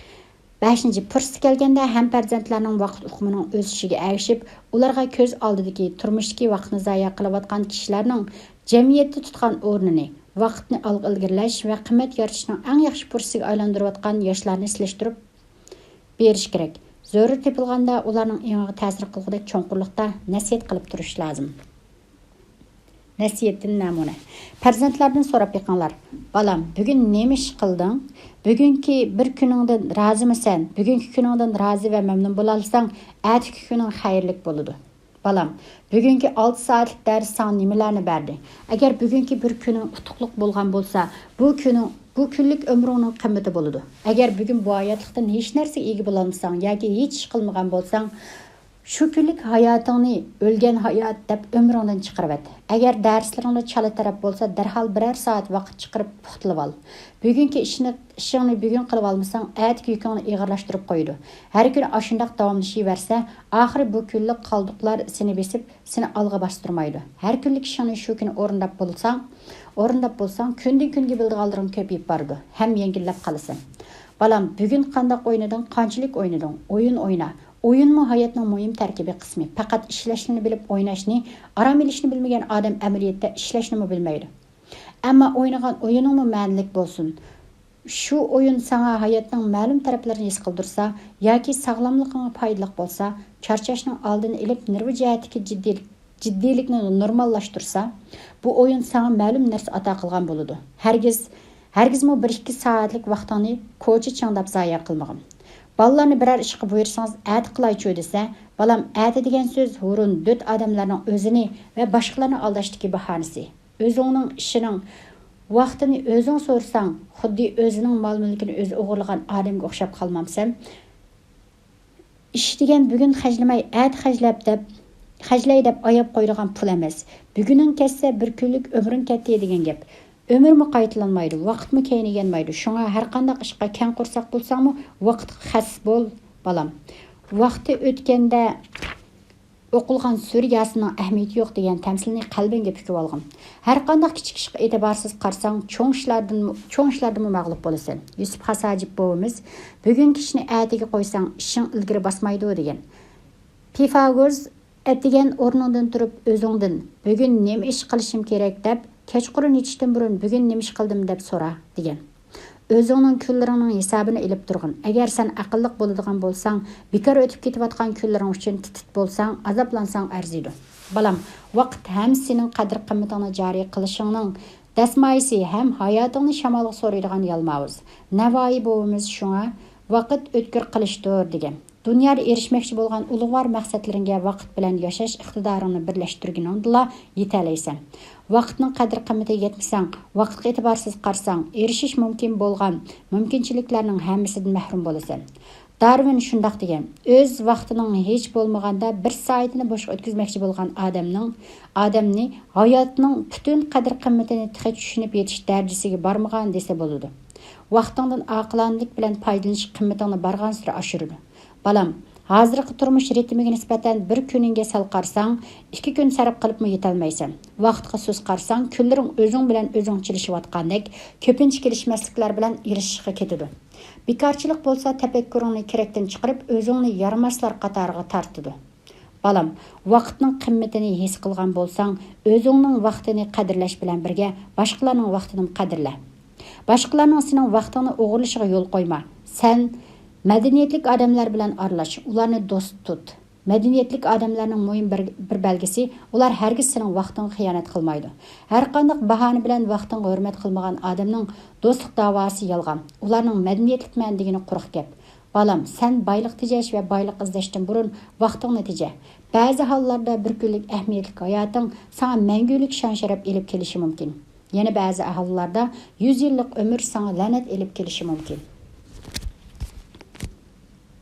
بەشىنچى، پۇرسىتى كەلگەندە ھەم پەرزەنتلەرنىڭ ۋاقىت ئۇقۇمىنىڭ ئۆسۈشىگە ئەگىشىپ، ئۇلارغا كۆز ئالدىدىكى تۇرمۇشتىكى ۋاقتىنى زايە قىلىۋاتقان كىشىلەرنىڭ جەمئىيەتتە تۇتقان ئورنىنى، ۋاقىتنى ئالغا ئىلگىرىلەش ۋە قىممەت يارىتىشنىڭ ئەڭ ياخشى پۇرسىتىگە ئايلاندۇرۇۋاتقان ياشلارنى سېلىشتۇرۇپ بېرىش كېرەك. زۆرۈر تېپىلغاندا ئۇلارنىڭ ئېڭىغا تەسىر قىلغۇدەك چوڭقۇرلۇقتا نەسىھەت قىلىپ تۇرۇش لازىم. نەسىھەتتىن نەمۇنە. پەرزەنتلەردىن سوراپ بېقىڭلار. «بالام، بۈگۈن نېمە ئىش قىلدىڭ؟ بۈگۈنكى بىر كۈنۈڭدىن رازىمۇ سەن؟ بۈگۈنكى كۈنۈڭدىن رازى ۋە مەمنۇن بولالىساڭ، ئەتىكى كۈنۈڭ خەيرلىك بولىدۇ.» «بالام، بۈگۈنكى ئالتە سائەتلىك دەرس ساڭا نېمىلەرنى بەردى؟ ئەگەر بۈگۈنكى بىر كۈنۈڭ ئۇتۇقلۇق بولغان بولسا، بۇ كۈنۈڭ، بۇ كۈنلۈك ئۆمرۈڭنىڭ قىممىتى بولىدۇ. ئەگەر بۈگۈن بۇ ھاياتلىقتىن ھېچ نەرسىگە ئىگە بولالمىساڭ ياكى ھېچ ئىش قىلمىغان بولساڭ، شۇ كۈنلۈك ھاياتىڭنى ئۆلگەن ھايات دەپ ئۆمرۈڭدىن چىقىرىۋەت. ئەگەر دەرسلىرىڭدە چالا تەرەپ بولسا، دەرھال بىرەر سائەت ۋاقىت چىقىرىپ پۇختىلىۋال. بۈگۈنكى ئىشنى، ئىشىڭنى بۈگۈن قىلىۋالمىساڭ، ئەتىكى يۈكۈڭنى ئېغىرلاشتۇرۇپ قويىدۇ. ھەر كۈنى ئاشۇنداق داۋاملىشىۋەرسە، ئاخىرى بۇ كۈنلۈك قالدۇقلار سېنى بېسىپ، سېنى ئالغا باستۇرمايدۇ. ھەر كۈنلۈك ئىشىڭنى شۇ كۈنى ئورۇنداپ بولساڭ، ئورۇنداپ بولساڭ، كۈندىن-كۈنگە بىلىدىغانلىرىڭ كۆپىيىپ بارىدۇ ھەم يەڭگىللەپ قالىسەن. بالام، بۈگۈن قانداق ئوينىدىڭ، قانچىلىك ئوينىدىڭ؟ ئويۇن ئوينا. ئويۇنمۇ ھاياتنىڭ مۇھىم تەركىبىي قىسمى. پەقەت ئىشلەشنى بىلىپ ئويناشنى، ئارام ئېلىشنى بىلمىگەن ئادەم ئەمەلىيەتتە ئىشلەشنىمۇ بىلمەيدۇ. ئەمما ئوينىغان ئويۇنۇڭمۇ مەنىلىك بولسۇن. شۇ ئويۇن ساڭا ھاياتنىڭ مەلۇم تەرەپلىرىنى ھېس قىلدۇرسا ياكى ساغلاملىقىڭغا پايدىلىق بولسا، چارچاشنىڭ ئالدىنى ئېلىپ، نېرۋا جەھەتتىكى جىددىيلىك، جىددىيلىكنى نورماللاشتۇرسا، بۇ ئويۇن ساڭا مەلۇم نەرسە ئاتا قىلغان بولىدۇ. ھەرگىز، ھەرگىزمۇ بىر ئىككى سائەتلىك ۋاقتىڭنى كوچا چىڭداپ زايە قىلمىغىن. بالىلارنى بىرەر ئىشقا بۇيرۇسىڭىز، «ئەتە قىلايچۇ» دېسە، «بالام، ئەتە دېگەن سۆز ھۇرۇن، دۆت ئادەملەرنىڭ ئۆزىنى ۋە باشقىلارنى ئالداشتىكى باھانىسى. ئۆزۈڭنىڭ ئىشىنىڭ ۋاقتىنى ئۆزۈڭ سورىساڭ، خۇددى ئۆزىنىڭ مال-مۈلكىنى ئۆزى ئوغرىلىغان ئادەمگە ئوخشاپ قالمامسەن؟» «ئىش دېگەن بۈگۈن خەجلىمەي، ئەتە خەجلەپ» دەپ، خەجلەي دەپ ئاياپ قويىدىغان پۇل ئەمەس. بۈگۈنۈڭ كەتسە، بىر كۈنلۈك ئۆمرۈڭ كەتتى دېگەن گەپ. ئۆمۈرمۇ قايتىلانمايدۇ، ۋاقىتمۇ كەينىگەنمەيدۇ. شۇڭا ھەرقانداق ئىشقا كەڭ قورساق بولساڭمۇ، ۋاقىتقا خەس بول، بالام. ۋاقتى ئۆتكەندە ئوقۇلغان سۈرە ياسىننىڭ ئەھمىيىتى يوق دېگەن تەمسىلنى قەلبىڭگە پۈكۈۋالغىن. ھەرقانداق كىچىك ئىشقا ئېتىبارسىز قارىساڭ، چوڭ ئىشلاردىن، چوڭ ئىشلاردىمۇ مەغلۇپ بولىسەن. يۈسۈپ خاس ھاجىپ بوۋىمىز، «بۈگۈنكى ئىشنى ئەتىگە قويساڭ، ئىشىڭ ئىلگىرى باسمايدۇ» دېگەن. پىفاگورس، «ئەتىگەن ئورنۇڭدىن تۇرۇپ ئۆزۈڭدىن، بۈگۈن نېمە ئىش قىلىشىم كېرەك دەپ، كەچقۇرۇن يېتىشتىن بۇرۇن بۈگۈن نېمە ئىش قىلدىم دەپ سورا» دېگەن. ئۆزۈڭنىڭ كۈنلىرىڭنىڭ ھېسابىنى ئېلىپ تۇرغىن. ئەگەر سەن ئەقىللىق بولىدىغان بولساڭ، بىكار ئۆتۈپ كېتىۋاتقان كۈنلىرىڭ ئۈچۈن تىت-تىت بولساڭ، ئازابلانساڭ ئەرزىيدۇ. بالام، ۋاقىت ھەم سېنىڭ قەدىر-قىممىتىڭنى جارى قىلىشىڭنىڭ دەسمايىسى ھەم ھاياتىڭنى شامالغا سورايدىغان يالماۋۇز. نەۋائىي بوۋىمىز شۇڭا «ۋاقىت ئۆتكۈر قىلىشتۇر» دېگەن. دۇنيادا ئېرىشمەكچى بولغان ئۇلۇغۋار مەقسەتلىرىڭگە ۋاقىت بىلەن ياشاش ئىقتىدارىڭنى بىرلەشتۈرگىنىڭدىلا يېتەلەيسەن. ۋاقىتنىڭ قەدىر-قىممىتىگە يەتمىسەڭ، ۋاقىتقا ئېتىبارسىز قارىساڭ، ئېرىشىش مۇمكىن بولغان مۇمكىنچىلىكلەرنىڭ ھەممىسىدىن مەھرۇم بولىسەن. دارۋىن شۇنداق دېگەن، «ئۆز ۋاقتىنىڭ ھېچ بولمىغاندا بىر سائىتىنى بوشقا ئۆتكۈزمەكچى بولغان ئادەمنىڭ، ئادەمنى ھاياتنىڭ پۈتۈن قەدىر-قىممىتىنى تېخى چۈشىنىپ يېتىش دەرىجىسىگە بارمىغان» دېسە بولىدۇ. ۋاقتىڭدىن ئاقىلانىلىك بىلەن پايدىلىنىش قىممىتىڭنى بارغانسېرى ئاشۇرىدۇ. بالام، ھازىرقى تۇرمۇش رىتىمىگە نىسبەتەن بىر كۈنۈڭگە سەل قارىساڭ، ئىككى كۈن سەرپ قىلىپمۇ يېتەلمەيسەن. ۋاقىتقا سۇس قارىساڭ، كۈنلىرىڭ ئۆزۈڭ بىلەن ئۆزۈڭ چېلىشىۋاتقاندەك، كۆپىنچە كېلىشمەسلىكلەر بىلەن ئېلىشىشقا كېتىدۇ. بىكارچىلىق بولسا تەپەككۇرۇڭنى كېرەكتىن چىقىرىپ، ئۆزۈڭنى يارىماسلار قاتارىغا تارتىدۇ. بالام، ۋاقىتنىڭ قىممىتىنى ھېس قىلغان بولساڭ، ئۆزۈڭنىڭ ۋاقتىنى قەدىرلەش بىلەن بىرگە باشقىلارنىڭ ۋاقتىنىمۇ قەدىرلە. باشقىلارنىڭ سېنىڭ ۋاقتىڭنى ئوغرىلىشىغا يول قويما. سەن مەدەنىيەتلىك ئادەملەر بىلەن ئارىلاش، ئۇلارنى دوست تۇت. مەدەنىيەتلىك ئادەملەرنىڭ مۇھىم بىر، بىر بەلگىسى، ئۇلار ھەرگىز سېنىڭ ۋاقتىڭغا خىيانەت قىلمايدۇ. ھەرقانداق باھانە بىلەن ۋاقتىڭغا ھۆرمەت قىلمىغان ئادەمنىڭ دوستلۇق داۋاسى يالغان. ئۇلارنىڭ مەدەنىيەتلىكمەن دېگىنى قۇرۇق گەپ. بالام، سەن بايلىق تېجەش ۋە بايلىق ئىزدەشتىن بۇرۇن ۋاقتىڭنى تېجە. بەزى ھاللاردا بىر كۈنلۈك ئەھمىيەتلىك ھاياتىڭ ساڭا مەڭگۈلۈك شان-شەرەپ ئېلىپ كېلىشى مۇمكىن. يەنە بەزى ئەھۋاللاردا يۈز يىللىق ئۆمۈر ساڭا لەنەت ئېلىپ كېلىشى مۇمكىن.